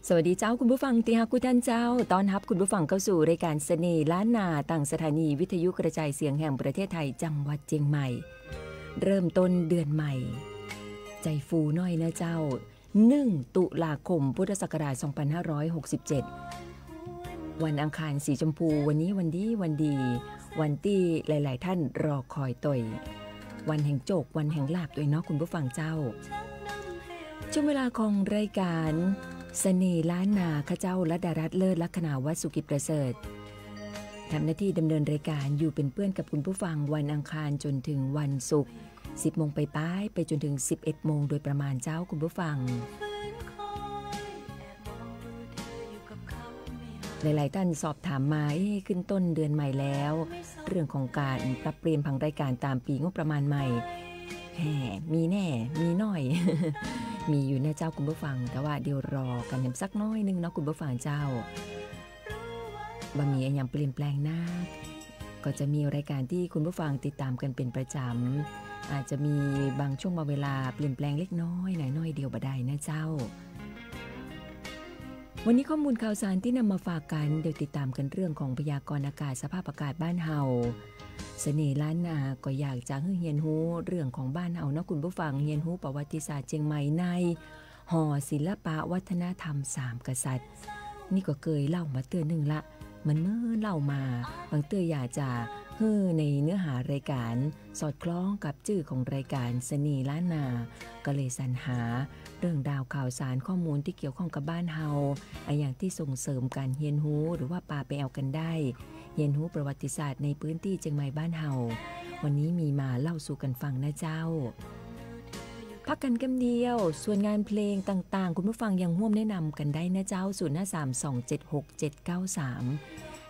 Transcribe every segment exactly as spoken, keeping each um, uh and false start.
สวัสดีเจ้าคุณผู้ฟังตี้ฮักกู้ต้านเจ้า ต้อนฮับคุณผู้ฟังเข้าสู่รายก๋านเสน่ห์ล้านนา ตางสถานีวิทยุกระจายเสียงแห่งประเทศไทย จังหวัดเจียงใหม่ เริ่มต้นเดือนใหม่ ใจ๋ฟูหน้อยนะเจ้า หนึ่ง ตุลาคม พุทธศักราช สองพันห้าร้อยหกสิบเจ็ด วันอังคารสีชมพู วันนี้วันดี วันดี วันตี้หลายๆ ท่านรอคอยตวย วันแห่งโจค วันแห่งลาภตวยเนาะคุณผู้ฟังเจ้า ช่วงเวลาของรายก๋านเสน่ห์ล้านนา ข้าเจ้า รัตดารัตน์ เลิศลักษณะวสุกิจประเสริฐ ทำหน้าที่ดำเนินรายก๋านอยู่เป๋นเปื้อนกับคุณผู้ฟังวันอังคารจ๋นเถิงวันศุกร์ สิบโมงปายๆ ไปจ๋นเถิงสิบเอ็ดโมงโดยประมาณเจ้าคุณผู้ฟัง หลายๆ ต้านสอบถามมา เอ๊ะ ขึ้นต้นเดือนใหม่แล้ว เรื่องของก๋านปรับเปลี่ยนผังรายก๋านต๋ามปี๋งบประมาณใหม่ แฮ่ มีแน่ มีหน้อย มีอยู่นะเจ้าคุณผู้ฟัง แต่ว่าเดี๋ยวรอกั๋นสักหน้อยนึ่งเนาะคุณผู้ฟังเจ้า บ่มีอะหยังเปลี่ยนแปลงนัก ก็จะมีรายก๋านตี้คุณผู้ฟังติดต๋ามกั๋นเป๋นประจ๋ำ อาจจะมีบางช่วงบางเวลาเปลี่ยนแปลงเล็กน้อย หน้อยๆ เดียวบ่ได้นะเจ้า วันนี้ข้อมูลข่าวสารตี้นำมาฝากกั๋น เดี๋ยวติดต๋ามกั๋นเรื่องของพยากรณ์อากาศ สภาพอากาศบ้านเฮา เสน่ห์ล้านนาก็อยากจะหื้อเฮียนฮู้เรื่องของบ้านเฮาเนาะคุณผู้ฟัง เฮียนฮู้ประวัติศาสตร์เจียงใหม่ใน หอศิลปะวัฒนธรรมสามกษัตริย์ นี่ก็เกยเล่ามาเตื้อนึ่งละ มันเมินเล่ามา บางเตื้ออยากจะหื้อในเนื้อหารายก๋าน สอดคล้องกับจื้อของรายก๋านเสน่ห์ล้านนา ก็เลยสรรหาเรื่องราวข่าวสารข้อมูลตี้เกี่ยวข้องกับบ้านเฮา อะหยังตี้ส่งเสริมก๋านเฮียนฮู้ หรือว่าปาไปแอ่วกั๋นได้ เฮียนฮู้ประวัติศาสตร์ในปื้นตี้เจียงใหม่บ้านเฮา วันนี้มีมาเล่าสู่กั๋นฟังนะเจ้า พักกั๋นกำเดียว ส่วนงานเพลงต่างๆ คุณผู้ฟังยังฮ่วมแนะนำกั๋นได้นะเจ้า ศูนย์ห้าสาม สองเจ็ดหก เจ็ดเก้าสาม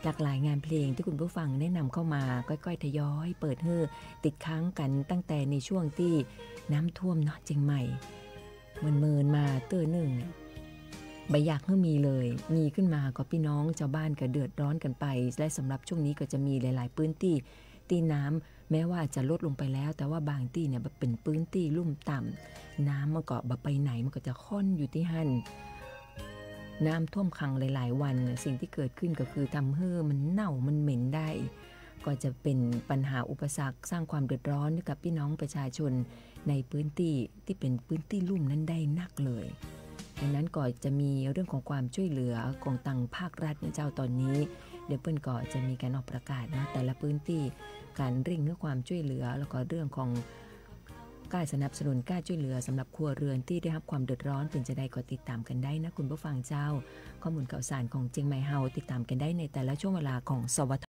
หลากหลายงานเพลงตี้คุณผู้ฟังแนะนำเข้ามา ก้อยๆ ทยอยเปิดหื้อติดค้างกั๋นตั้งแต่ในช่วงตี้น้ำท่วมเนาะเจียงใหม่ เมินๆ มาเตื้อนึ่ง บ่อยากหื้อมีเลย มีขึ้นมาก็ปี้น้องจาวบ้านก็เดือดร้อนกั๋นไป และสำหรับช่วงนี้ก็จะมีหลายๆ ปื้นตี้ ตี้น้ำแม้ว่าจะลดลงไปแล้ว แต่ว่าบางตี้เนี่ยเป๋นปื้นตี้ลุ่มต่ำ น้ำมันก็บ่ไปไหน มันก็จะค่อนอยู่ตี้หั้น น้ำท่วมขังหลายๆ วัน สิ่งตี้เกิดขึ้นก็คือทำหื้อมันเน่ามันเหม็นได้ ก็จะเป๋นปัญหาอุปสรรคสร้างความเดือดร้อนให้กับปี้น้องประชาชนในปื้นตี้ตี้เป๋นปื้นตี้ลุ่มนั้นได้นักเลย ดังนั้นก็จะมีเรื่องของความช่วยเหลือของตางภาครัฐนะเจ้าต๋อนนี้ เดี๋ยวเปิ้นก็จะมีก๋านออกประกาศเนาะ แต่ละปื้นตี้ ก๋านเร่งหื้อความช่วยเหลือ แล้วก็เรื่องของก้าสนับสนุนก้าช่วยเหลือสำหรับครัวเรือนตี้ได้ฮับความเดือดร้อนเป๋นจาใดก็ติดต๋ามกั๋นได้นะคุณผู้ฟังเจ้า ข้อมูลข่าวสารของเจียงใหม่เฮาติดต๋ามกั๋นได้ในแต่ละช่วงเวลาของ สวท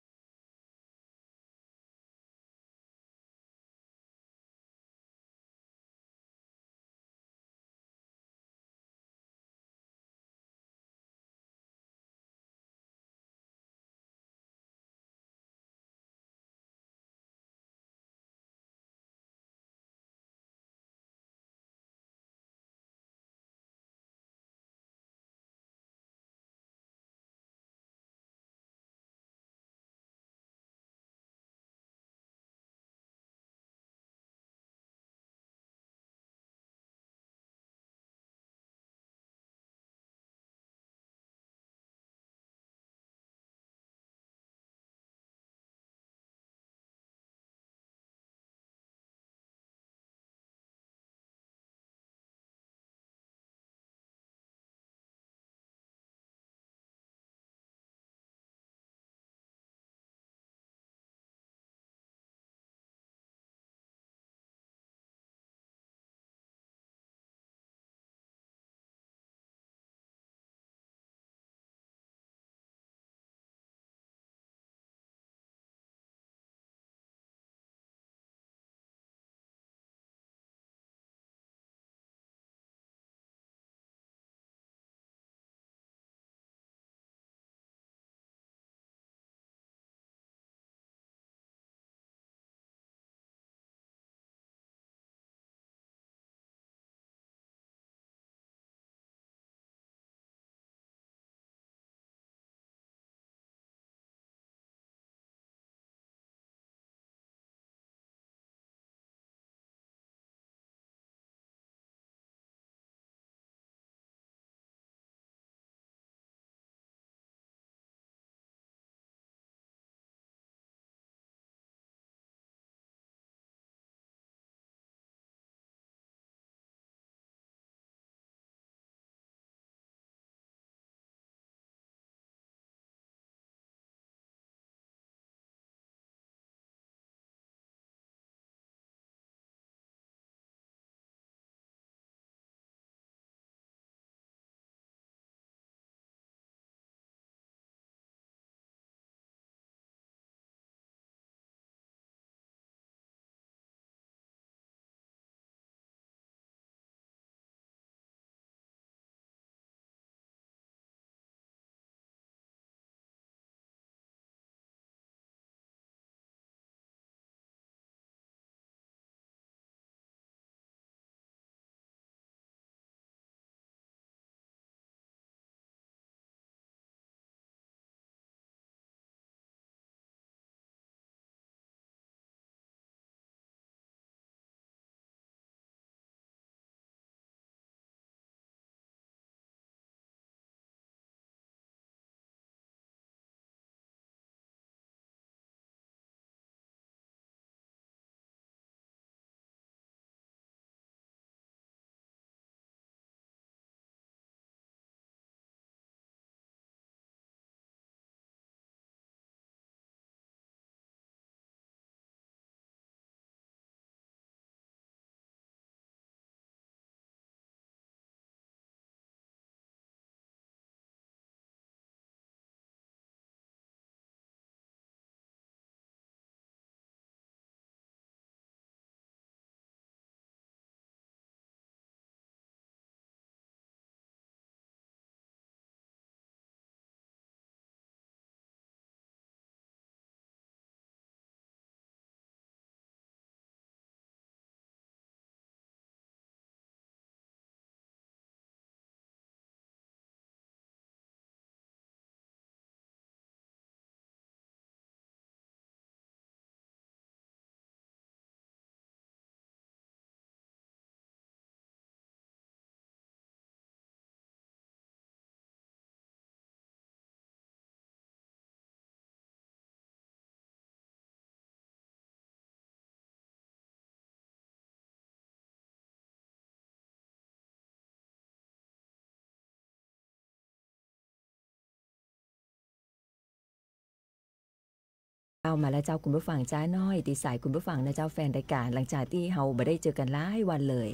เอามาแล้วเจ้าคุณผู้ฟังจ้า น้อยตี้สายคุณผู้ฟังนะเจ้า แฟนรายก๋าน หลังจากตี้เฮาบ่ได้เจอกั๋นหลายวันเลย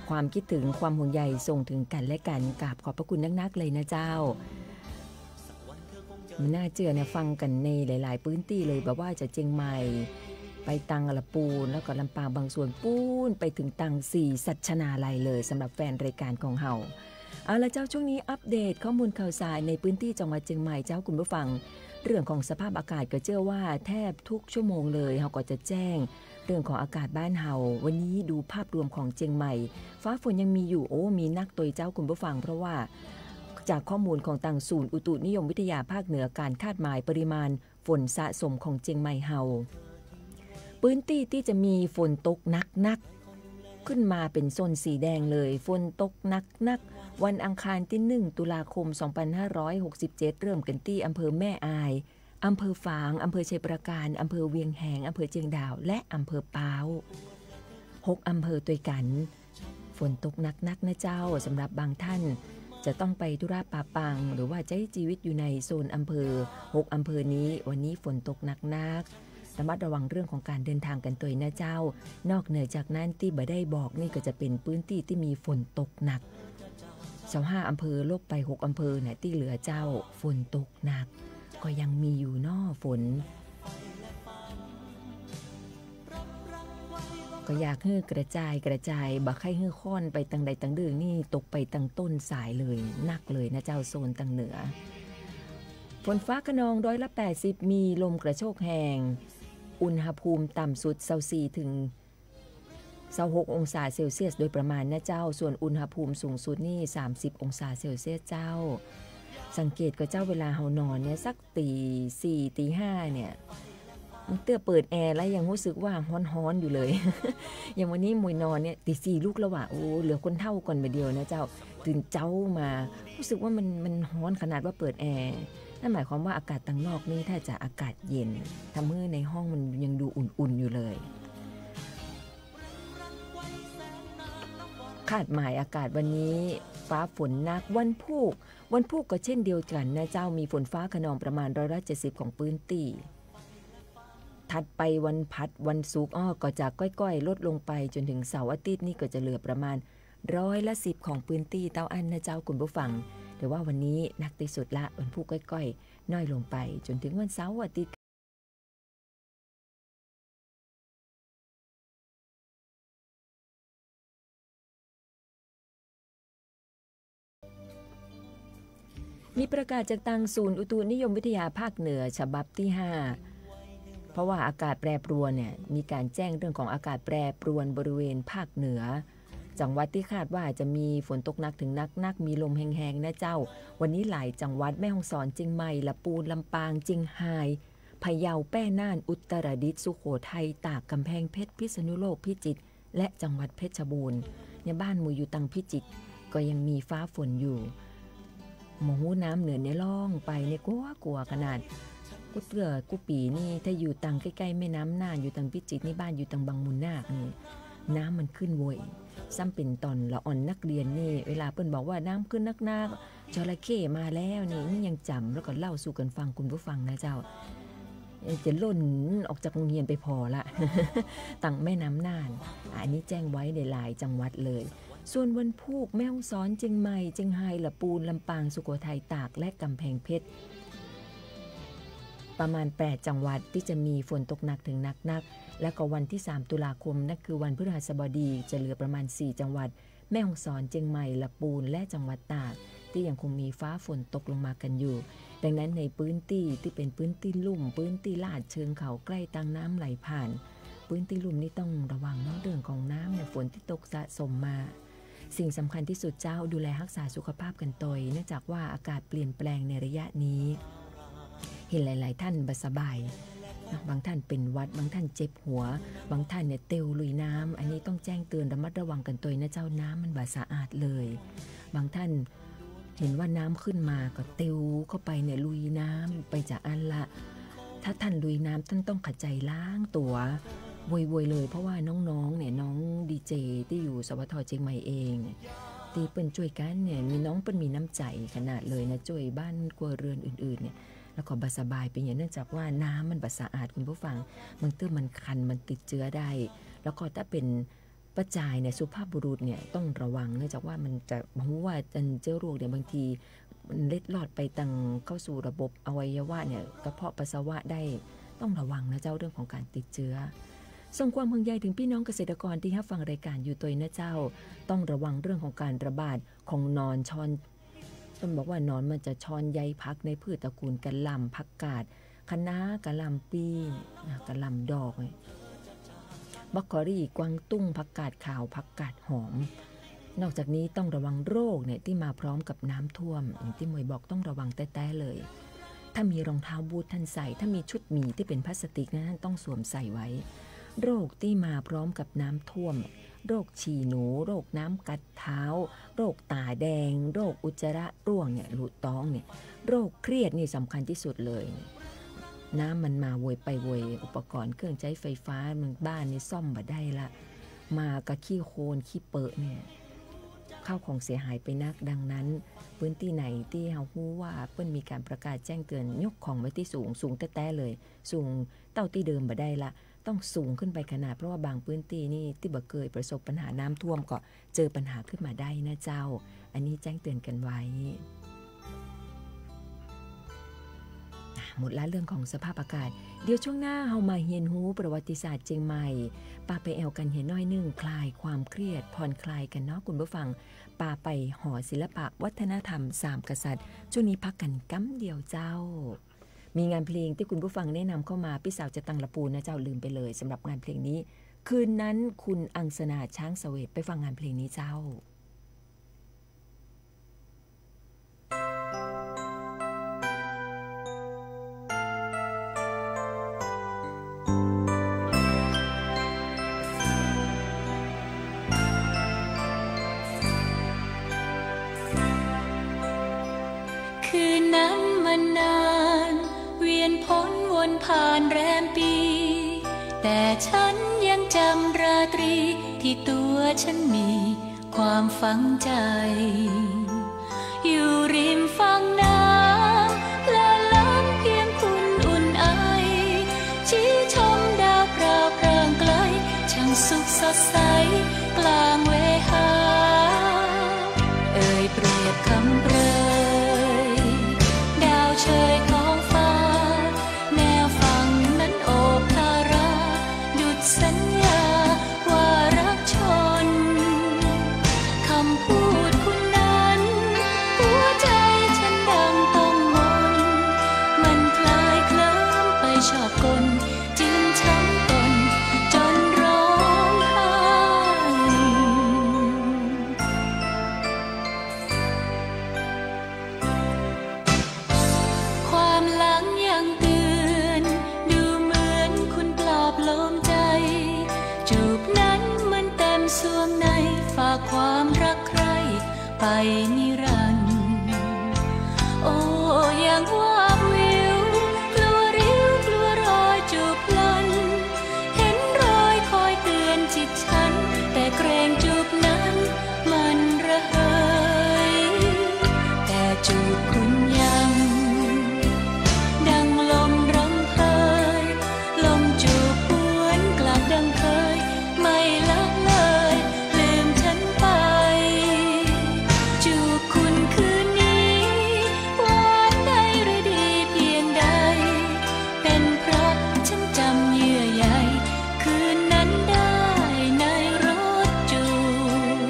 ความกึ๊ดถึง ความห่วงใยส่งเถิงกั๋นและกั๋น กราบขอบพระคุณนักๆ เลยนะเจ้า บ่น่าเจื้อเนี่ย ฟังกั๋นในหลายๆ ปื๊นตี้เลย บ่ว่าจะเจียงใหม่ ไปตังอะละปูน แล้วก็ลำปางบางส่วน ปู๊นไปเถิงตังศรีสัชนาลัยเลย สำหรับแฟนรายก๋านของเฮา เอาละเจ้า ช่วงนี้อัปเดตข้อมูลข่าวสารในปื๊นตี้จังหวัดเจียงใหม่เจ้าคุณผู้ฟัง เรื่องของสภาพอากาศก็เจื้อว่าแทบทุกชั่วโมงเลย เฮาก็จะแจ้งเรื่องของอากาศบ้านเฮา วันนี้ดูภาพรวมของเจียงใหม่ ฟ้าฝนยังมีอยู่ โอ้ มีนักตวยเจ้าคุณผู้ฟัง เพราะว่าจากข้อมูลของตังศูนย์อุตุนิยมวิทยาภาคเหนือ ก๋านคาดหมายปริมาณ ฝนสะสมของเจียงใหม่เฮา ปื๊นตี้ตี้จะมีฝนตกหนักๆ ขึ้นมาเป๋นโซนสีแดงเลย ฝนตกหนักๆ วันอังคารตี้หนึ่งตุลาคมสองพันห้าร้อยหกสิบเจ็ด เริ่มกั๋นตี้อำเภอแม่อาย อำเภอฝาง อำเภอไชยปราการ อำเภอเวียงแหง อำเภอเจียงดาว และอำเภอป๊าว หกอำเภอตวยกั๋น ฝนตกหนักๆ นะเจ้า สำหรับบางท่านจะต้องไปธุระปะปัง หรือว่าใจ๊จีวิตอยู่ในโซนอำเภอ หกอำเภอนี้ วันนี้ฝนตกหนักๆ ระมัดระวังเรื่องของก๋านเดินทางกั๋นตวยนะเจ้า นอกเหนือจากนั้นตี้บ่ได้บอกนี่ก็จะเป๋นปื๊นตี้ตี้มีฝนตกหนัก ซาวห้าอำเภอ ลบไปหกอำเภอเนี่ย ตี้เหลือเจ้า ฝนตกหนัก ก็ยังมีอยู่เนาะฝน ก็อยากหื้อกระจายกระจาย บ่ใค่หื้อค่อนไปตังใดตังดื้อ นี่ตกไปตังต้นสายเลย หนักเลยนะเจ้า โซนตังเหนือ ฝนฟ้าคะนองร้อยละแปดสิบ มีลมกระโชกแฮง อุณหภูมิต่ำสุดซาวสี่ถึง ซาวหกองศาเซลเซียสโดยประมาณนะเจ้า ส่วนอุณหภูมิสูงสุดนี่สามสิบองศาเซลเซียสเจ้า สังเกตก่อเจ้า เวลาเฮานอนเนี่ย สักตีสี่ ตีห้าเนี่ย เตื้อเปิดแอร์แล้วยังฮู้สึกว่าฮ้อนๆ อยู่เลย อย่างวันนี้หมวยนอนเนี่ย ตีสี่ลุกแล้วว่ะ โอ้ เหลือคนเฒ่าก่อนบ่าเดี่ยวนะเจ้า ตื่นเจ๊ามา ฮู้สึกว่ามัน มันฮ้อนขนาดว่าเปิดแอร์ นั่นหมายความว่าอากาศตังนอกนี่ถ้าจะอากาศเย็น ทำหื้อในห้องมันยังดูอุ่นๆ อยู่เลย คาดหมายอากาศวันนี้ ฟ้าฝนหนัก วันพูก วันพูกก็เช่นเดียวกั๋นนะเจ้า มีฝนฟ้าคะนองประมาณร้อยละเจ็ดสิบของปื๊นตี้ ถัดไปวันพัด วันศุกร์ อ้อ ก็จะก้อยๆ ลดลงไปจ๋นเถิงเสาร์อาทิตย์นี่ก็จะเหลือประมาณร้อยละสิบของปื๊นตี้เต้าอั้นนะเจ้าคุณผู้ฟัง แต่ว่าวันนี้หนักตี้สุดละ วันพูกก้อยๆ น้อยลงไป จ๋นเถิงวันเสาร์อาทิตย์ มีประกาศจากตังศูนย์อุตุนิยมวิทยาภาคเหนือฉบับตี้ห้า เพราะว่าอากาศแปรปรวนเนี่ย มีก๋านแจ้งเรื่องของอากาศแปรปรวนบริเวณภาคเหนือ จังหวัดตี้คาดว่าจะมีฝนตกหนักเถิงหนักๆ มีลมแฮงๆ นะเจ้า วันนี้หลายจังหวัด แม่ฮ่องสอน เจียงใหม่ ละปูน ลำปาง เจียงฮาย พะเยา แป้ น่าน อุตรดิตถ์ สุโขทัย ตาก ก๋ำแพงเพชร พิษณุโลก พิจิตร และจังหวัดเพชรบูรณ์ เนี่ย บ้านหมวยอยู่ตังพิจิตร ก็ยังมีฟ้าฝนอยู่ บ่ฮู้น้ำเหนือเนี่ยล่องไปเนี่ยกั๋วกั๋วขนาด กู้เตื้อกู้ปี๋นี่ ถ้าอยู่ตังใก้ๆ แม่น้ำน่าน อยู่ตังพิจิตรนี่ บ้านอยู่ตังบางมูลนาคนี่ น้ำมันขึ้นโวย ซ้ำเป๋นต๋อนละอ่อนนักเรียนนี่ เวลาเปิ้นบอกว่าน้ำขึ้นนักๆ จระเข้มาแล้วนี่ นี่ยังจ๋ำแล้วก็เล่าสู่กั๋นฟังคุณผู้ฟังนะเจ้า เอ่อ จะล่นออกจากโฮงเฮียนไปผ่อละ ตังแม่น้ำน่าน อันนี้แจ้งไว้ในหลายจังหวัดเลย ส่วนวันพูก แม่ฮ่องสอน เจียงใหม่ เจียงฮาย ละปูน ลำปาง สุโขทัย ตาก และก๋ำแพงเพชร ประมาณแปดจังหวัดตี้จะมีฝนตกหนักเถิงหนักนัก แล้วก็วันตี้สามตุลาคม นั่นคือวันพฤหัสบดี จะเหลือประมาณสี่จังหวัด แม่ฮ่องสอน เจียงใหม่ ละปูน และจังหวัดตาก ตี้ยังคงมีฟ้าฝนตกลงมากั๋นอยู่ ดังนั้นในปื๊นตี้ตี้เป๋นปื๊นตี้ลุ่ม ปื๊นตี้ลาดเชิงเขาใก้ตังน้ำไหลผ่าน ปื๊นตี้ลุ่มนี่ต้องระวังเนาะ เรื่องของน้ำเนี่ย ฝนตี้ตกสะสมมา สิ่งสำคัญตี้สุดเจ้า ดูแลฮักษาสุขภาพกั๋นตวย เนื่องจากว่าอากาศเปลี่ยนแปลงในระยะนี้ เห็นหลายๆ ท่านบ่สบายนะ บางท่านเป๋นหวัด บางท่านเจ็บหัว บางท่านเนี่ยเตียวลุยน้ำ อันนี้ต้องแจ้งเตือนระมัดระวังกั๋นตวยนะเจ้า น้ำมันบ่สะอาดเลย บางท่านเห็นว่าน้ำขึ้นมาก็เตียวเข้าไปเนี่ยลุยน้ำไปจาอั้นละ ถ้าท่านลุยน้ำท่านต้องขะใจ๋ล้างตั๋วโวยๆ เลย เพราะว่าน้องๆ เนี่ย น้องดีเจตี้อยู่ สวท เจียงใหม่เองเนี่ย ตี้เปิ้นจ้วยกั๋นเนี่ย มีน้องเปิ้นมีน้ำใจ๋ขนาดเลยนะ จ้วยบ้านครัวเรือนอื่นๆ เนี่ย แล้วก็บ่สบายเป๋นอย่าง เนื่องจากว่าน้ำมันบ่สะอาด คุณผู้ฟัง บางเตื้อมันคัน มันติดเจื้อได้ แล้วก็ถ้าเป๋นป้าจายเนี่ย สุภาพบุรุษเนี่ยต้องระวัง เนื่องจากว่ามันจะ บ่ฮู้ว่าอันเจื้อโรคเนี่ย บางทีมันเล็ดลอดไปตังเข้าสู่ระบบอวัยวะเนี่ย กระเพาะปัสสาวะได้ ต้องระวังนะเจ้า เรื่องของการติดเจื้อ ส่งความห่วงใยถึงพี่น้องเกษตรกรตี้ฮับฟังรายก๋านอยู่ตวยนะเจ้า ต้องระวังเรื่องของการระบาดของหนอนชอน เปิ้นบอกว่าหนอนมันจะชอนใยผักในพืชตระกูลกะหล่ำ ผักกาด คะน้า กะหล่ำปี อ่ะ กะหล่ำดอก บรอกโคลี กวางตุ้ง ผักกาดขาว ผักกาดหอม นอกจากนี้ต้องระวังโรคเนี่ยตี้มาพร้อมกับน้ำท่วม อย่างตี้หมวยบอก ต้องระวังแต๊ๆ เลย ถ้ามีรองเท้าบูทท่านใส่ ถ้ามีชุดหมีตี้เป๋นพลาสติกนะ ท่านต้องสวมใส่ไว้ โรคตี้มาพร้อมกับน้ำท่วม โรคฉี่หนู โรคน้ำกัดเท้า โรคต๋าแดง โรคอุจจาระร่วงเนี่ย หลุดต๊องเนี่ย โรคเครียดนี่สำคัญตี้สุดเลย น้ำมันมาโวยไปโวย อุปกรณ์เครื่องใจ๊ไฟฟ้า บางบ้านนี่ซ่อมบ่ได้ละ มากับขี้โคลนขี้เปอะเนี่ย ข้าวของเสียหายไปนัก ดังนั้น พื้นตี้ไหนตี้เฮาฮู้ว่าเปิ้นมีก๋านประกาศแจ้งเตือน ยกของไว้ตี้สูง สูงแต๊ๆ เลย สูงเต้าตี้เดิมบ่ได้ละ ต้องสูงขึ้นไปขนาด เพราะว่าบางพื้นตี้นี่ตี้บ่เกยประสบปัญหาน้ำท่วมก็เจอปัญหาขึ้นมาได้นะเจ้า อันนี้แจ้งเตือนกั๋นไว้ อ่ะ หมดละเรื่องของสภาพอากาศ เดี๋ยวช่วงหน้าเฮามาเฮียนฮู้ประวัติศาสตร์เจียงใหม่ ปาไปแอ่วกั๋นเหียน้อยนึ่ง คลายความเครียด ผ่อนคลายกั๋นเนาะคุณผู้ฟัง ปาไปหอศิลปะวัฒนธรรมสามกษัตริย์ ช่วงนี้พักกั๋นกำเดียวเจ้า มีงานเพลงตี้คุณผู้ฟังแนะนำเข้ามา ปี้สาวจะตังละปูนนะเจ้า ลืมไปเลย สำหรับงานเพลงนี้ คืนนั้นคุณอังสนา ช้างเสวต ไปฟังงานเพลงนี้เจ้า คืนนั้นมันนาน เวียนพ้นวนผ่านแรมปี แต่ฉันยังจำราตรีที่ตัวฉันมีความฝังใจ อยู่ริมฝั่งน้ำ ละล้ำเพียงคุณอุ่นไอ ชี้ชมดาวพราวพรางไกล ช่างสุขสดใสกลางเวหา เอ่ยเปรียบคำเปรย ดาวเชยท้องฟ้า แนวฝั่งนั้นโอบทารา ดุจสัญญาว่ารักชน คำพูดคุณนั้น หัวใจฉันดังต้องมน มันคลายเคลิ้มไปชอบกล จึงช้ำตนจนร้องไห้ ความหลังยังเตือน ดูเหมือนคุณปลอบโลมใจ จูบนั้นมันเต็มสวงใน ฝากความรักใคร่ไปนิรันดร์ โอ้ ยังวาบวิว กลัวริ้วกลัวรอยจูบพลัน เห็นรอยคอยเตือนจิตฉัน แต่เกรงจูบนั้นมันระเหย แต่จูบคุณยังดังลมรำเพย ลมจูบหวนกลับดังเคย ไม่ละเลยลืมฉันไป จูบคุณคืนนี้ หวานได้ฤดีเพียงใด เป็นเพราะฉันจำเยื่อใยคืนนั้นได้ในรถจูบ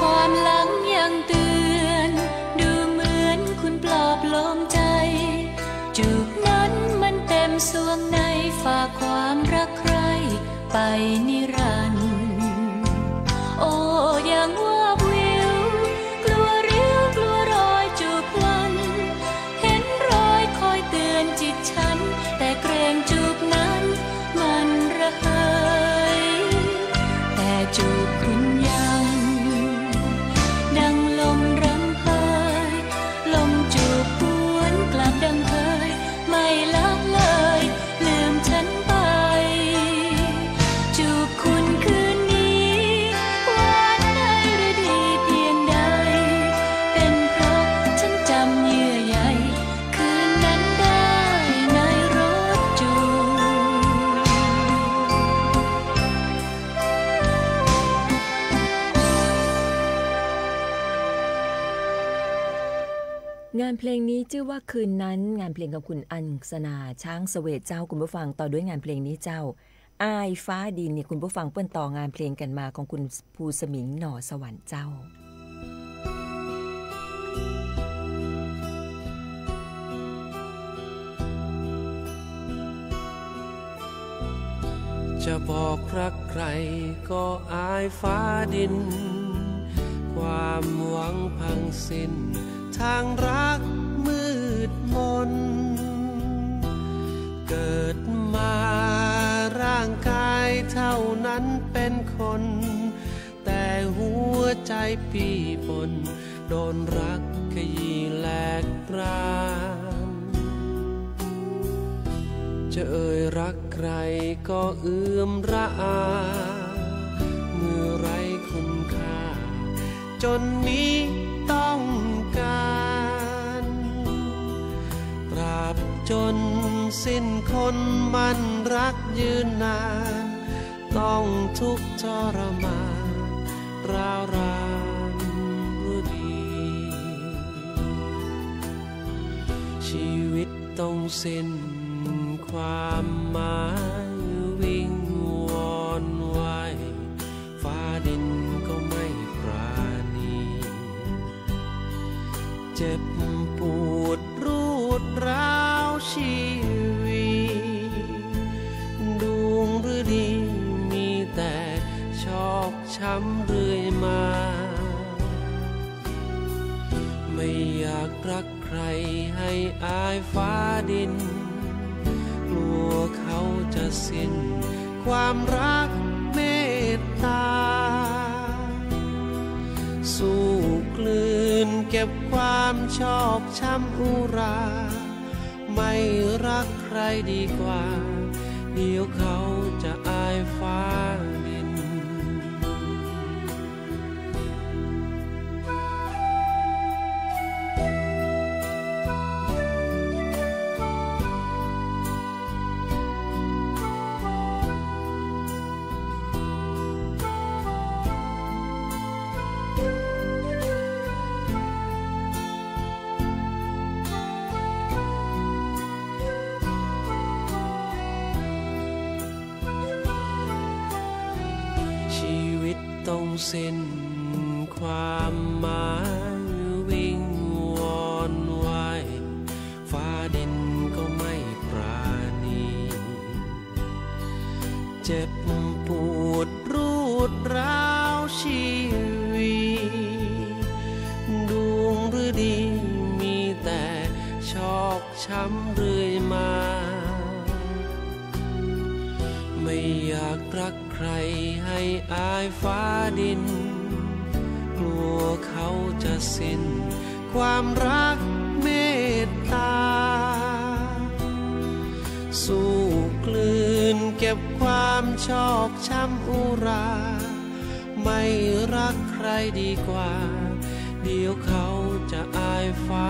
ความหลังยังเตือน ดูเหมือนคุณปลอบโลมใจ จูบนั้นมันเต็มสวงใน ฝากความรักใคร่ไปนิรันดร์ โอ้ ยังวาบวิว กลัวริ้วกลัวรอยจูบพลัน เห็นรอยคอยเตือนจิตฉัน แต่เกรงจูบนั้นมันระเหย แต่จูบคุณยังดังลมรำเพย ลมจูบหวนกลับดังเคย ไม่ละเล เพลงนี้จื้อว่าคืนนั้น งานเพลงของคุณอังสนา ช้างเสวตเจ้า คุณผู้ฟัง ต่อด้วยงานเพลงนี้เจ้า อายฟ้าดิน นี่คุณผู้ฟัง เปิ้นต่องานเพลงกั๋นมาของคุณภูสมิง หน่อสวรรค์เจ้า จะบอกรักใครก็อายฟ้าดิน ความหวังพังสิ้น ทางรักมืดมน เกิดมาร่างกายเท่านั้นเป็นคน แต่หัวใจปี้ปน โดนรักขยี้แหลกร้าง จะเอ่ยรักใครก็เอือมระอา เมื่อไร้คุณค่า จนมิต้องการ ตราบจนสิ้นคนหมั้นรักยืนนาน ต้องทุกข์ทรมาน ร้าวรานฤดี ชีวิตต้องสิ้นความหมาย วิงวอนไหว้ ฟ้าดินก็ไม่ปราณี เจ็บปวดรูดร้าวชีวิต ดวงฤดีมีแต่ชอกช้ำเรื่อยมา ไม่อยากรักใครให้อายฟ้าดิน กลัวเขาจะสิ้นความรักเมตตา สู้กลืนเก็บความชอกช้ำอุรา ไม่รักใครดีกว่า เดี๋ยวเขาจะอายฟ้าดิน ชีวิตต้องสิ้นความหมาย วิงวอนไหว้ ฟ้าดินก็ไม่ปราณี เจ็บปวดรูดร้าวชีวิต ดวงฤดีมีแต่ชอกช้ำเรื่อยมา ไม่อยากรักใครให้อายฟ้าดิน กลัวเขาจะสิ้นความรักเมตตา สู้กลืนเก็บความชอกช้ำอุรา ไม่รักใครดีกว่า เดี๋ยวเขาจะอายฟ้า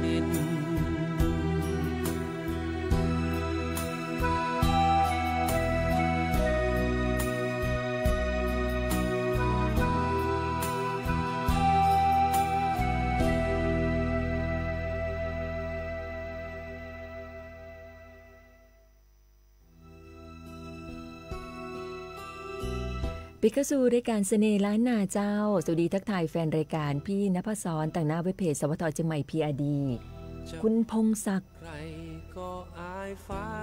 ดิน ปิ๊กเข้าสู่รายก๋านเสน่ห์ล้านนาเจ้า สวัสดีทักทายแฟนรายก๋าน พี่นภศร ตางหน้าเว็บเพจ สวท เจียงใหม่ พีอาร์ดี คุณพงศักดิ์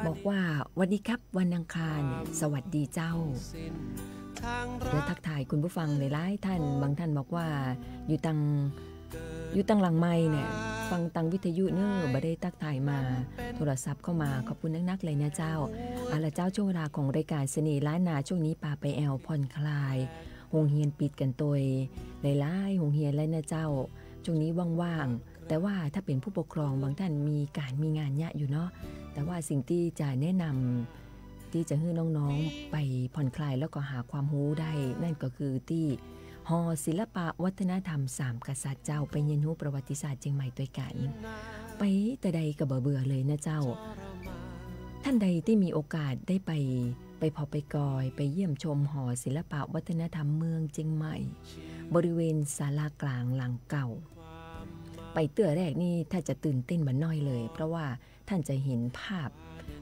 บอกว่า หวัดดีครับ วันอังคาร สวัสดีเจ้า แล้วทักทายคุณผู้ฟังหลายๆ ท่าน บางท่านบอกว่า อยู่ตาง อยู่ตางหลังไมค์เนี่ย ฟังตางวิทยุเน่อ บ่ได้ทักทายมา โทรศัพท์เข้ามา ขอบคุณนักๆ เลยนะเจ้า เอาละเจ้า ช่วงเวลาของรายก๋านเสน่ห์ล้านนา ช่วงนี้ปาไปแอ่วผ่อนคลาย โฮงเฮียนปิดกั๋นตวย หลายๆ โฮงเฮียนแล้วนะเจ้า ช่วงนี้ว่างๆ แต่ว่าถ้าเป๋นผู้ปกครองบางท่านมีก๋านมีงานเยียะอยู่เนาะ แต่ว่าสิ่งตี้จะแนะนำ ตี้จะหื้อน้องๆ ไปผ่อนคลายแล้วก็หาความฮู้ได้ นั่นก็คือตี้หอศิลปะวัฒนธรรมสามกษัตริย์เจ้า ไปเฮียนฮู้ประวัติศาสตร์เจียงใหม่ตวยกั๋น ไปแต่ใดก็บ่เบื่อเลยนะเจ้า ท่านใดตี้มีโอกาสได้ไป ไปผอไปกอย ไปเยี่ยมชมหอศิลปะวัฒนธรรมเมืองเจียงใหม่ บริเวณศาลากลางหลังเก่า ไปเตื้อแรกนี่ถ้าจะตื่นเต้นบ่น้อยเลย เพราะว่าต้านจะหันภาพ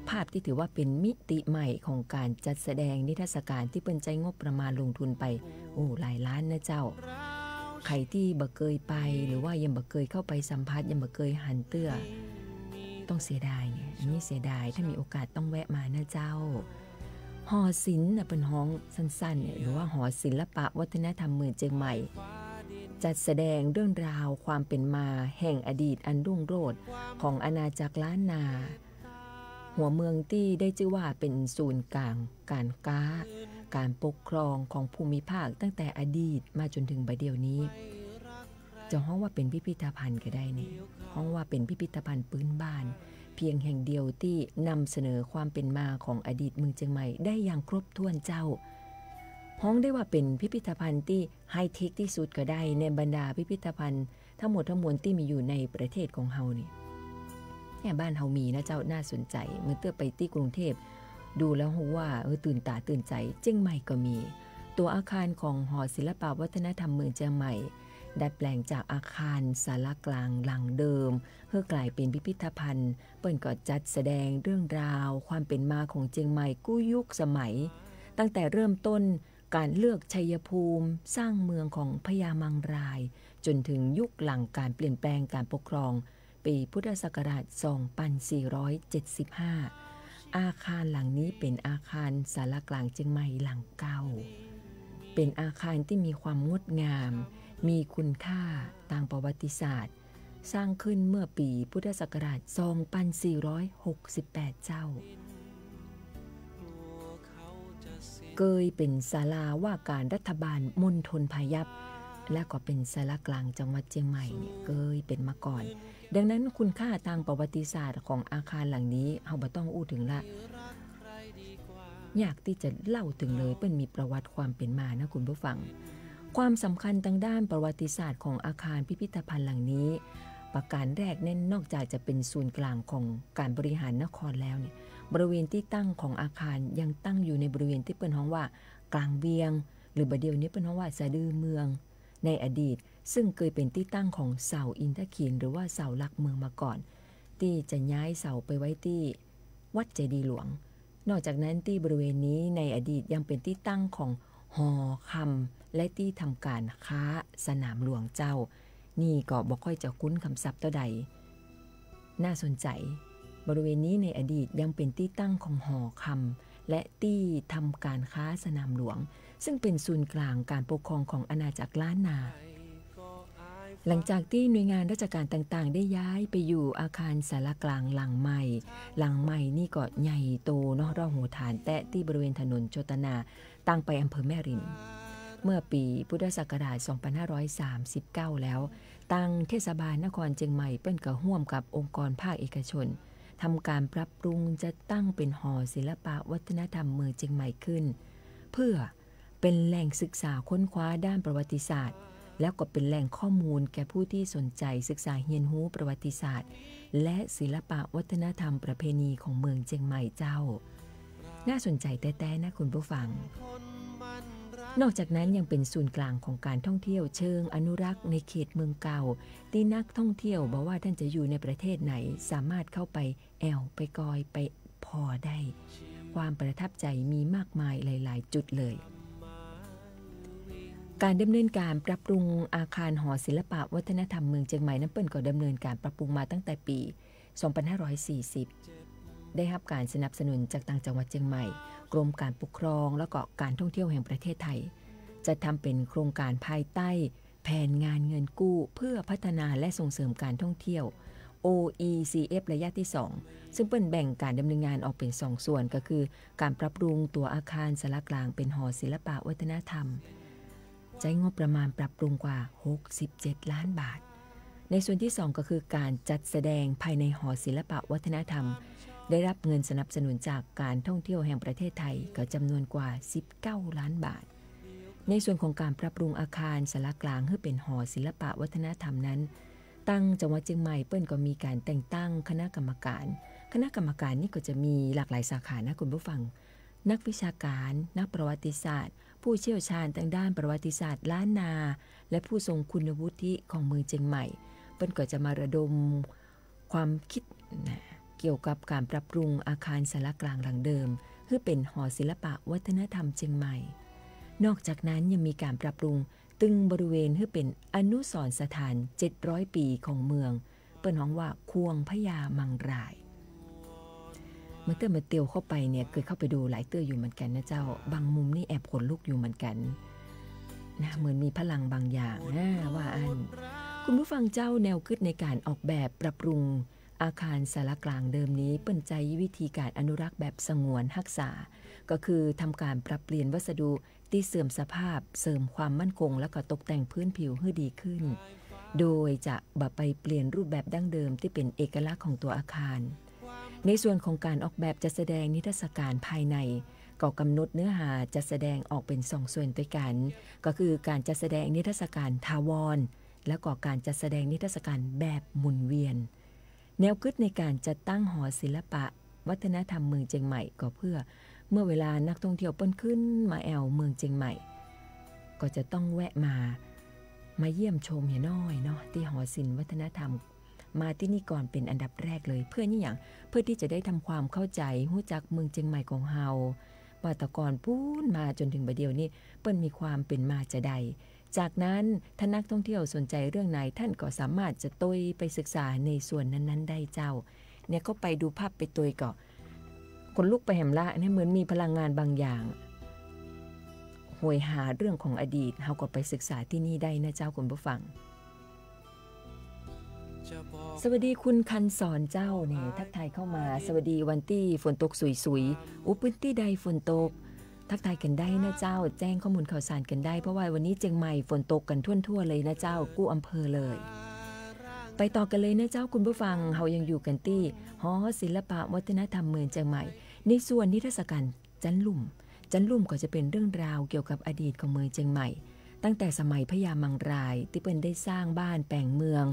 ภาพตี้ถือว่าเป๋นมิติใหม่ของก๋านจัดแสดงนิทรรศการตี้เปิ้นใจ๊งบประมาณลงทุนไป โอ้ หลายล้านนะเจ้า ใผตี้บ่เกยไป หรือว่ายังบ่เกยเข้าไปสัมผัส ยังบ่เกยหันเตื้อ ต้องเสียดายเนี่ย อันนี้เสียดาย ถ้ามีโอกาสต้องแวะมานะเจ้า หอศิลป์น่ะเปิ้นฮ้องสั้นๆ เนี่ย หรือว่าหอศิลปะวัฒนธรรมเมืองเจียงใหม่ จัดแสดงเรื่องราวความเป๋นมาแห่งอดีตอันรุ่งโรจน์ของอาณาจักรล้านนา หัวเมืองตี้ได้จื้อว่าเป๋นศูนย์ก๋างก๋านก๊า ก๋านปกครองของภูมิภาคตั้งแต่อดีตมาจ๋นเถิงบ่าเดี่ยวนี้ จะฮ้องว่าเป๋นพิพิธภัณฑ์ก็ได้เนี่ย ฮ้องว่าเป๋นพิพิธภัณฑ์ปื๊นบ้าน เพียงแห่งเดียวตี้นำเสนอความเป๋นมาของอดีตเมืองเจียงใหม่ได้อย่างครบถ้วนเจ้า ฮ้องได้ว่าเป๋นพิพิธภัณฑ์ตี้ไฮเทคตี้สุดก็ได้ ในบรรดาพิพิธภัณฑ์ทั้งหมดทั้งมวลตี้มีอยู่ในประเทศของเฮานี่ เนี่ย บ้านเฮามีนะเจ้า น่าสนใจ๋ เมื่อเตื้อไปตี้กรุงเทพฯ ดูแล้วฮู้ว่า เออ ตื่นต๋าตื่นใจ๋ เจียงใหม่ก็มี ตั๋วอาคารของหอศิลปะวัฒนธรรมเมืองเจียงใหม่ ดัดแปลงจากอาคารศาลากลางหลังเดิม หื้อกลายเป๋นพิพิธภัณฑ์ เปิ้นก็จัดแสดงเรื่องราวความเป๋นมาของเจียงใหม่กู้ยุคสมัย ตั้งแต่เริ่มต้นก๋านเลือกชัยภูมิ สร้างเมืองของพญามังราย จ๋นเถิงยุคหลังก๋านเปลี่ยนแปลงก๋านปกครอง ปี๋พุทธศักราช สองปันสี่ร้อยเจ็ดสิบห้า อาคารหลังนี้เป๋นอาคารศาลากลางเจียงใหม่หลังเก่า เป๋นอาคารตี้มีความงดงาม มีคุณค่าตางประวัติศาสตร์ สร้างขึ้นเมื่อปี๋พุทธศักราช สองปันสี่ร้อยหกสิบแปด เจ้า เกยเป๋นศาลาว่าก๋านรัฐบาลมณฑลพายัพ และก็เป๋นศาลากลางจังหวัดเจียงใหม่เนี่ย เกยเป๋นมาก่อน ดังนั้นคุณค่าตางประวัติศาสตร์ของอาคารหลังนี้ เฮาบ่ต้องอู้เถิงละ ยากตี้จะเล่าเถิงเลย เปิ้นมีประวัติความเป๋นมานะคุณผู้ฟัง ความสำคัญตางด้านประวัติศาสตร์ของอาคารพิพิธภัณฑ์หลังนี้ ประก๋านแรกนั้นนอกจากจะเป๋นศูนย์กลางของก๋านบริหารนครแล้วเนี่ย บริเวณตี้ตั้งของอาคารยังตั้งอยู่ในบริเวณตี้เปิ้นฮ้องว่ากลางเวียง หรือบ่าเดี่ยวนี้เปิ้นฮ้องว่าสะดือเมือง ในอดีต ซึ่งเกยเป๋นตี้ตั้งของเสาอินทขิล หรือว่าเสาหลักเมืองมาก่อน ตี้จะย้ายเสาไปไว้ตี้วัดเจดีย์หลวง นอกจากนั้นตี้บริเวณนี้ในอดีตยังเป๋นตี้ตั้งของหอคำและตี้ทำก๋านค้าสนามหลวงเจ้า นี่ก็บ่ค่อยจะคุ้นกำศัพท์เต้าใด น่าสนใจ๋ บริเวณนี้ในอดีตยังเป๋นตี้ตั้งของหอคำและตี้ทำก๋านค้าสนามหลวง ซึ่งเป๋นศูนย์กลางก๋านปกครองของอาณาจักรล้านนา หลังจากตี้หน่วยงานราชก๋านต่างๆ ได้ย้ายไปอยู่อาคารศาลากลางหลังใหม่ หลังใหม่นี่ก็ใหญ่โตเนาะ เฮาะหูฐานแต๊ตี้บริเวณถนนโชตนา ตางไปอำเภอแม่ริม เมื่อปี๋พุทธศักราช สองปันห้าร้อยสามสิบเก้า แล้ว ตางเทศบาลนครเจียงใหม่เปิ้นก็ฮ่วมกับองค์กรภาคเอกชน ทำก๋านปรับปรุงจัดตั้งเป๋นหอศิลปะวัฒนธรรมเมืองเจียงใหม่ขึ้น เพื่อเป๋นแหล่งศึกษาค้นคว้าด้านประวัติศาสตร์ แล้วก็เป๋นแหล่งข้อมูลแก่ผู้ตี้สนใจ๋ศึกษาเฮียนฮู้ประวัติศาสตร์ และศิลปะวัฒนธรรมประเพณีของเมืองเจียงใหม่เจ้า น่าสนใจ๋แต๊ๆ นะคุณผู้ฟัง นอกจากนั้นยังเป๋นศูนย์กลางของก๋านท่องเที่ยวเชิงอนุรักษ์ในเขตเมืองเก่า ตี้นักท่องเที่ยวบ่ว่าต้านจะอยู่ในประเทศไหน สามารถเข้าไปแอ่วไปกอยไปผ่อได้ ความประทับใจ๋มีมากมายหลายๆ จุดเลย ก๋านดำเนินก๋านปรับปรุงอาคารหอศิลปะวัฒนธรรมเมืองเจียงใหม่นั้นเปิ้นก็ดำเนินก๋านปรับปรุงมาตั้งแต่ปี๋ สองปันห้าร้อยสี่สิบ ได้ฮับก๋านสนับสนุนจากตางจังหวัดเจียงใหม่ กรมก๋านปกครอง แล้วก็ก๋านท่องเที่ยวแห่งประเทศไทย จัดทำเป๋นโครงก๋านภายใต้แผนงานเงินกู้เพื่อพัฒนาและส่งเสริมก๋านท่องเที่ยว โอ อี ซี เอฟ ระยะตี้สอง ซึ่งเปิ้นแบ่งก๋านดำเนินงานออกเป๋นสองส่วน ก็คือก๋านปรับปรุงตั๋วอาคารศาลากลางเป๋นหอศิลปะวัฒนธรรม ใจ๊งบประมาณปรับปรุงกว่า หกสิบเจ็ดล้านบาท ในส่วนตี้สองก็คือก๋านจัดแสดงภายในหอศิลปะวัฒนธรรม ได้ฮับเงินสนับสนุนจากก๋านท่องเที่ยวแห่งประเทศไทย ก็จ๋ำนวนกว่า สิบเก้าล้านบาท ในส่วนของก๋านปรับปรุงอาคารศาลากลางหื้อเป๋นหอศิลปะวัฒนธรรมนั้น ตางจังหวัดเจียงใหม่เปิ้นก็มีก๋านแต่งตั้งคณะกรรมก๋าน คณะกรรมก๋านนี้ก็จะมีหลากหลายสาขานะคุณผู้ฟัง นักวิชาก๋าน นักประวัติศาสตร์ ผู้เชี่ยวชาญตางด้านประวัติศาสตร์ล้านนา และผู้ทรงคุณวุฒิของเมืองเจียงใหม่ เปิ้นก็จะมาระดมความกึ๊ดนะ เกี่ยวกับก๋านปรับปรุงอาคารศาลากลางหลังเดิม หื้อเป๋นหอศิลปะวัฒนธรรมเจียงใหม่ นอกจากนั้นยังมีก๋านปรับปรุงตึงบริเวณหื้อเป๋นอนุสรณ์สถานเจ็ดร้อยปี๋ของเมือง เปิ้นฮ้องว่าควงพญามังราย เมื่อเตื้อเมื่อเตียวเข้าไปเนี่ย เกยเข้าไปดูหลายเตื้ออยู่เหมือนกั๋นนะเจ้า บางมุมนี่แอบขนลุกอยู่เหมือนกั๋นนะ เหมือนมีพลังบางอย่างนะ ว่าอั้น คุณผู้ฟังเจ้า แนวกึ๊ดในก๋านออกแบบปรับปรุงอาคารศาลากลางเดิมนี้ เปิ้นใจ๊วิธีก๋านอนุรักษ์แบบสงวนฮักษา ก็คือทำก๋านปรับเปลี่ยนวัสดุ ตี้เสื่อมสภาพ เสริมความมั่นคง แล้วก็ตกแต่งพื้นผิวหื้อดีขึ้น โดยจะบ่ไปเปลี่ยนรูปแบบดั้งเดิมตี้เป๋นเอกลักษณ์ของตั๋วอาคาร ในส่วนของก๋านออกแบบจัดแสดงนิทรรศก๋านภายใน ก็กำหนดเนื้อหาจัดแสดงออกเป๋นสองส่วนตวยกั๋น ก็คือก๋านจัดแสดงนิทรรศก๋านถาวร แล้วก็ก๋านจัดแสดงนิทรรศก๋านแบบหมุนเวียน แนวกึ๊ดในก๋านจัดตั้งหอศิลปะวัฒนธรรมเมืองเจียงใหม่ก็เพื่อ เมื่อเวลานักท่องเที่ยวเปิ้นขึ้นมาแอ่วเมืองเจียงใหม่ ก็จะต้องแวะมา มาเยี่ยมชมเหียน้อยเนาะ ตี้หอศิลป์วัฒนธรรม มาตี้นี่ก่อนเป๋นอันดับแรกเลย เพื่อนี่หยัง เพื่อตี้จะได้ทำความเข้าใจ๋ ฮู้จักเมืองเจียงใหม่ของเฮา ว่าแต่ก่อนปู๊นมาจ๋นเถิงบ่าเดี่ยวนี้ เปิ้นมีความเป๋นมาจาใด จากนั้นถ้านักท่องเที่ยวสนใจ๋เรื่องไหน ต้านก็สามารถจะตวยไปศึกษาในส่วนนั้นๆ ได้เจ้า เนี่ยเข้าไปดูภาพไปตวยก็ขนลุกไปแหมละ เนี่ยเหมือนมีพลังงานบางอย่าง โหยหาเรื่องของอดีต เฮาก็ไปศึกษาตี้นี่ได้นะเจ้าคุณผู้ฟัง สวัสดีคุณคันสอนเจ้า นี่ทักทายเข้ามา สวัสดีวันตี้ฝนตกสุยๆ อู้ ปื้นตี้ใดฝนตก ทักทายกั๋นได้นะเจ้า แจ้งข้อมูลข่าวสารกั๋นได้ เพราะว่าวันนี้เจียงใหม่ฝนตกกั๋นทั่วๆ เลยนะเจ้า กู้อำเภอเลย ไปต่อกั๋นเลยนะเจ้าคุณผู้ฟัง เฮายังอยู่กั๋นตี้หอศิลปะวัฒนธรรมเมืองเจียงใหม่ ในส่วนนิทรรศก๋านจั๊นลุ่ม จั๊นลุ่มก็จะเป๋นเรื่องราวเกี่ยวกับอดีตของเมืองเจียงใหม่ ตั้งแต่สมัยพญามังราย ตี้เปิ้นได้สร้างบ้านแป๋งเมือง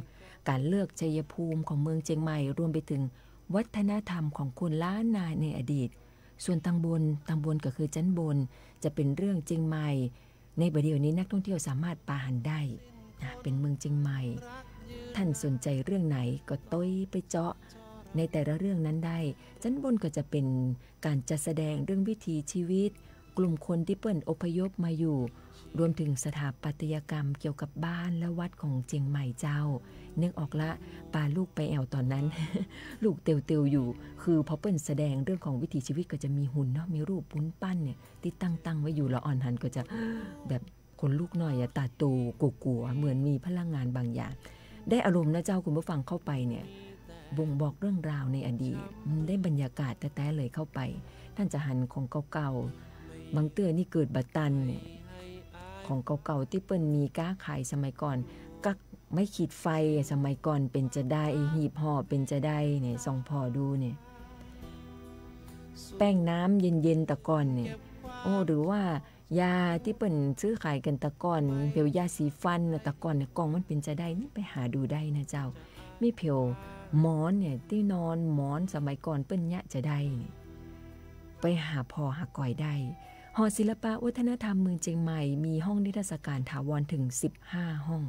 ก๋านเลือกชัยภูมิของเมืองเจียงใหม่ รวมไปเถิงวัฒนธรรมของคนล้านนาในอดีต ส่วนตางบน ตางบนก็คือจั๊นบน จะเป๋นเรื่องเจียงใหม่ ในบ่าเดี่ยวนี้นักท่องเที่ยวสามารถปาหันได้นะ เป๋นเมืองเจียงใหม่ ต้านสนใจ๋เรื่องไหนก็ตวยไปเจาะในแต่ละเรื่องนั้นได้ จั๊นบนก็จะเป๋นก๋านจัดแสดงเรื่องวิถีชีวิต กลุ่มคนตี้เปิ้นอพยพมาอยู่ รวมเถิงสถาปัตยกรรมเกี่ยวกับบ้านและวัดของเจียงใหม่เจ้า นึกออกละ ปาลูกไปแอ่วต๋อนนั้น ลูกเตียวๆ อยู่ คือพอเปิ้นแสดงเรื่องของวิถีชีวิตก็จะมีหุ่นเนาะ มีรูปปูนปั้นเนี่ย ตี้ตั้งๆ ไว้อยู่ ละอ่อนหันก็จะแบบขนลุกหน่อยอะ ต๋าโตกั๋วๆ เหมือนมีพลังงานบางอย่าง ได้อารมณ์นะเจ้าคุณผู้ฟัง เข้าไปเนี่ย บ่งบอกเรื่องราวในอดีต อืม ได้บรรยากาศแต๊ๆ เลยเข้าไป ต้านจะหันของเก่าๆ บางเตื้อนี่เกิดบ่ตันเนี่ย ของเก่าๆ ตี้เปิ้นมีก๊าขายสมัยก่อน กั๊กไม้ขีดไฟสมัยก่อนเป๋นจาใด หีบห่อเป๋นจาใดเนี่ย ส่องผ่อดูเนี่ย แป้งน้ำเย็นๆ แต่ก่อนเนี่ย โอ้ หรือว่ายาตี้เปิ้นซื้อขายกั๋นแต่ก่อน เปียว ยาสีฟันน่ะ แต่ก่อนเนี่ย ก่องมันเป๋นจาใดนี่ ไปหาดูได้นะเจ้า มีเปียวหมอนเนี่ย ตี้นอนหมอนสมัยก่อนเปิ้นเยียะจาใดนี่ ไปหาผ่อหาก๋อยได้ หอศิลปะวัฒนธรรมเมืองเจียงใหม่มีห้องนิทรรศก๋านถาวรเถิงสิบห้าห้อง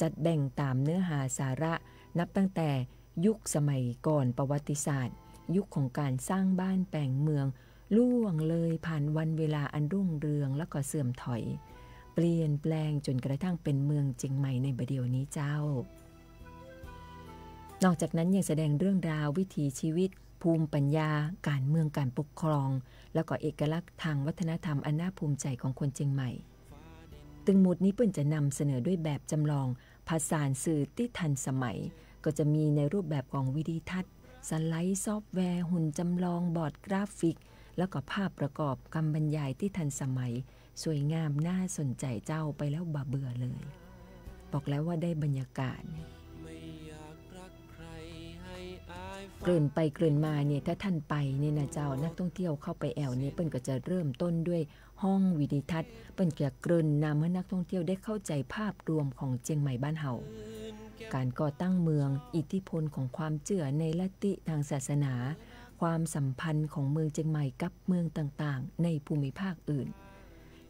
จัดแบ่งต๋ามเนื้อหาสาระ นับตั้งแต่ยุคสมัยก่อนประวัติศาสตร์ ยุคของก๋านสร้างบ้านแป๋งเมือง ล่วงเลยผ่านวันเวลาอันรุ่งเรืองแล้วก็เสื่อมถอย เปลี่ยนแปลงจ๋นกระทั่งเป๋นเมืองเจียงใหม่ในบ่าเดี่ยวนี้เจ้า นอกจากนั้นยังแสดงเรื่องราววิถีชีวิต ภูมิปัญญา ก๋านเมือง ก๋านปกครอง แล้วก็เอกลักษณ์ทางวัฒนธรรมอันน่าภูมิใจ๋ของคนเจียงใหม่ ตึงหมุดนี้เปิ้นจะนำเสนอด้วยแบบจำลอง ผสานสื่อตี้ทันสมัย ก็จะมีในรูปแบบของวิดีทัศน์ สไลด์ซอฟต์แวร์ หุ่นจำลอง บอร์ดกราฟิก แล้วก็ภาพประกอบกำบรรยายตี้ทันสมัย สวยงามน่าสนใจ๋เจ้า ไปแล้วบ่เบื่อเลย บอกแล้วว่าได้บรรยากาศ เกริ่นไปเกริ่นมาเนี่ย ถ้าต้านไปเนี่ยนะเจ้า นักท่องเที่ยวเข้าไปแอ่วเนี่ย เปิ้นก็จะเริ่มต้นด้วยห้องวิดีทัศน์ เปิ้นจะเกริ่นนำหื้อนักท่องเที่ยวได้เข้าใจ๋ภาพรวมของเจียงใหม่บ้านเฮา ก๋านก่อตั้งเมือง อิทธิพลของความเจื้อในลัทธิทางศาสนา ความสัมพันธ์ของเมืองเจียงใหม่กับเมืองต่างๆ ในภูมิภาคอื่น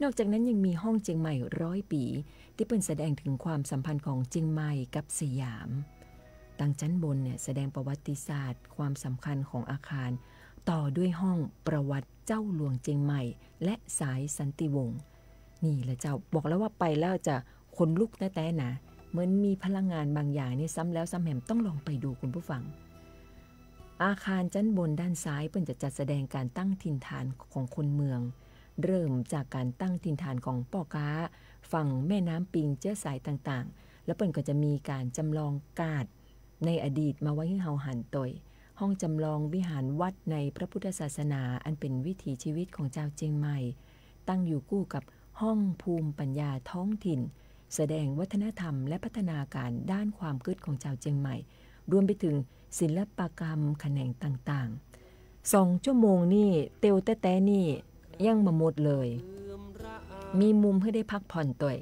นอกจากนั้นยังมีห้องเจียงใหม่ร้อยปี๋ ตี้เปิ้นแสดงเถิงความสัมพันธ์ของเจียงใหม่กับสยาม ตังจั๊นบนเนี่ยแสดงประวัติศาสตร์ความสำคัญของอาคาร ต่อด้วยห้องประวัติเจ้าหลวงเจียงใหม่ และสายสันติวงศ์ นี่แหละเจ้า บอกแล้วว่าไปแล้วจะขนลุกแต๊ๆ นะ เหมือนมีพลังงานบางอย่างนี่ ซ้ำแล้วซ้ำแหม ต้องลองไปดูคุณผู้ฟัง อาคารจั๊นบนด้านซ้ายเปิ้นจะจัดแสดงการตั้งถิ่นฐานของคนเมือง เริ่มจากการตั้งถิ่นฐานของป้อก๊าฝั่งแม่น้ำปิงเจื๊อสายต่างๆ แล้วเปิ้นก็จะมีการจำลองกาดในอดีตมาไว้หื้อเฮาหันตวย ห้องจำลองวิหารวัดในพระพุทธศาสนาอันเป็นวิถีชีวิตของจาวเจียงใหม่ ตั้งอยู่กู้กับห้องภูมิปัญญาท้องถิ่น แสดงวัฒนธรรมและพัฒนาการด้านความกึ๊ดของจาวเจียงใหม่ รวมไปถึงศิลปกรรมแขนงต่างๆ สองชั่วโมงนี่ เตียวแต๊ๆ นี่ ยังบ่หมดเลย มีมุมหื้อได้พักผ่อนตวย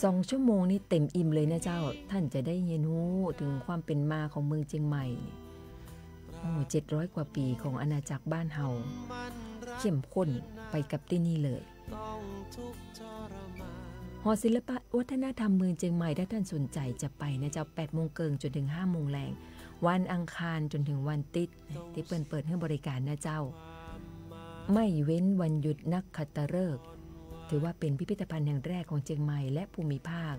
สองชั่วโมงนี่เต็มอิ่มเลยนะเจ้า ต้านจะได้เฮียนฮู้เถิงความเป๋นมาของเมืองเจียงใหม่ โอ้ เจ็ดร้อยกว่าปี๋ของอาณาจักรบ้านเฮา เข้มข้นไปกับตี้นี่เลย หอศิลปะวัฒนธรรมเมืองเจียงใหม่ ถ้าต้านสนใจ๋จะไปนะเจ้า แปดโมงเกิ่งจ๋นเถิงห้าโมงแลง วันอังคารจ๋นเถิงวันติ๊ด ตี้เปิ้นเปิดหื้อบริการนะเจ้า ไม่เว้นวันหยุดนักขัตฤกษ์ ถือว่าเป๋นพิพิธภัณฑ์แห่งแรกของเจียงใหม่และภูมิภาค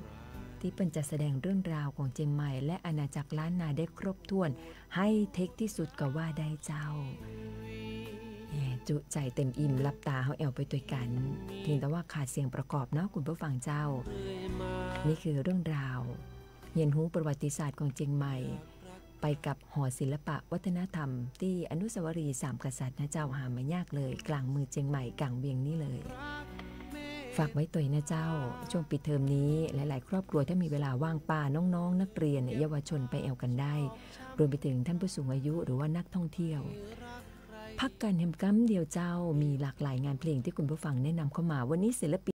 ตี้เปิ้นจะแสดงเรื่องราวของเจียงใหม่และอาณาจักรล้านนาได้ครบถ้วน ไฮเทคตี้สุดก็ว่าได้เจ้า แหม จุใจ๋เต็มอิ่ม หลับต๋าเฮาแอ่วไปตวยกั๋น เพียงแต่ว่าขาดเสียงประกอบเนาะคุณผู้ฟังเจ้า นี่คือเรื่องราว เฮียนฮู้ประวัติศาสตร์ของเจียงใหม่ ไปกับหอศิลปะวัฒนธรรมตี้อนุสาวรีย์สามกษัตริย์นะเจ้า หามายากเลย ก๋างเมืองเจียงใหม่ ก๋างเวียงนี่เลย ฝากไว้ตวยนะเจ้า ช่วงปิดเทอมนี้ หลายๆ ครอบครัวถ้ามีเวลาว่าง ปาน้องๆ นักเรียนเนี่ย เยาวชนไปแอ่วกั๋นได้ รวมไปเถิงต้านผู้สูงอายุหรือว่านักท่องเที่ยว พักกั๋นแหมก๊ำเดียวเจ้า มีหลากหลายงานเพลงตี้คุณผู้ฟังแนะนำเข้ามา วันนี้ศิลปิน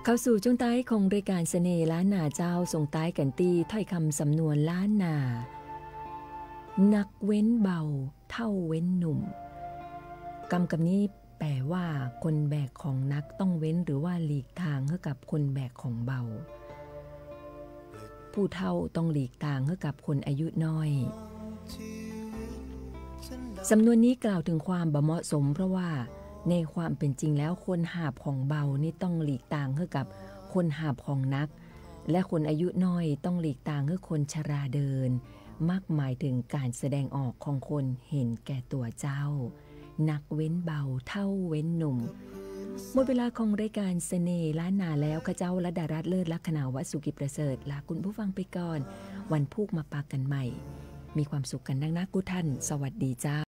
เข้าสู่จ้วงต้ายของรายก๋านเสน่ห์ล้านนาเจ้า ส่งต้ายกั๋นตี้ถ้อยกำสำนวนล้านนา นักเว้นเบาเท่าเว้นหนุ่ม กำ กำนี้แป๋ว่า คนแบกของหนักต้องเว้นหรือว่าหลีกตางหื้อกับคนแบกของเบา ผู้เฒ่าต้องหลีกตางหื้อกับคนอายุน้อย สำนวนนี้กล่าวเถิงความบ่เหมาะสม เพราะว่าในความเป๋นจริงแล้วคนหาบของเบานี่ต้องหลีกตางหื้อกับคนหาบของหนัก และคนอายุน้อยต้องหลีกตางหื้อคนชราเดิน มักหมายเถิงก๋านแสดงออกของคนเห็นแก่ตั๋วเจ้า นักเว้นเบาเท่าเว้นหนุ่ม หมดเวลาของรายก๋านเสน่ห์ล้านนาแล้ว ข้าเจ้าลัดดารัตน์ เลิศลักษณะวสุกิจประเสริฐ ลาคุณผู้ฟังไปก่อน วันพูกมาปะกั๋นใหม่ มีความสุขกั๋นนักๆ กู้ท่าน สวัสดีเจ้า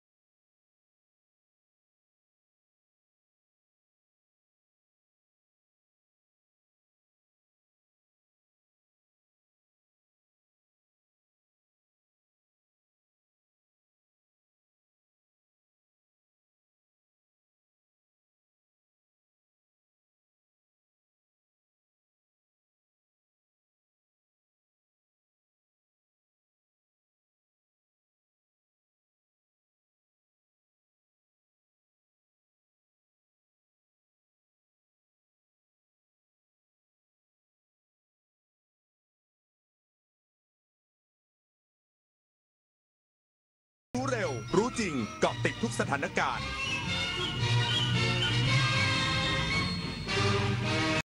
รู้เร็ว รู้จริง เกาะติดทุกสถานการณ์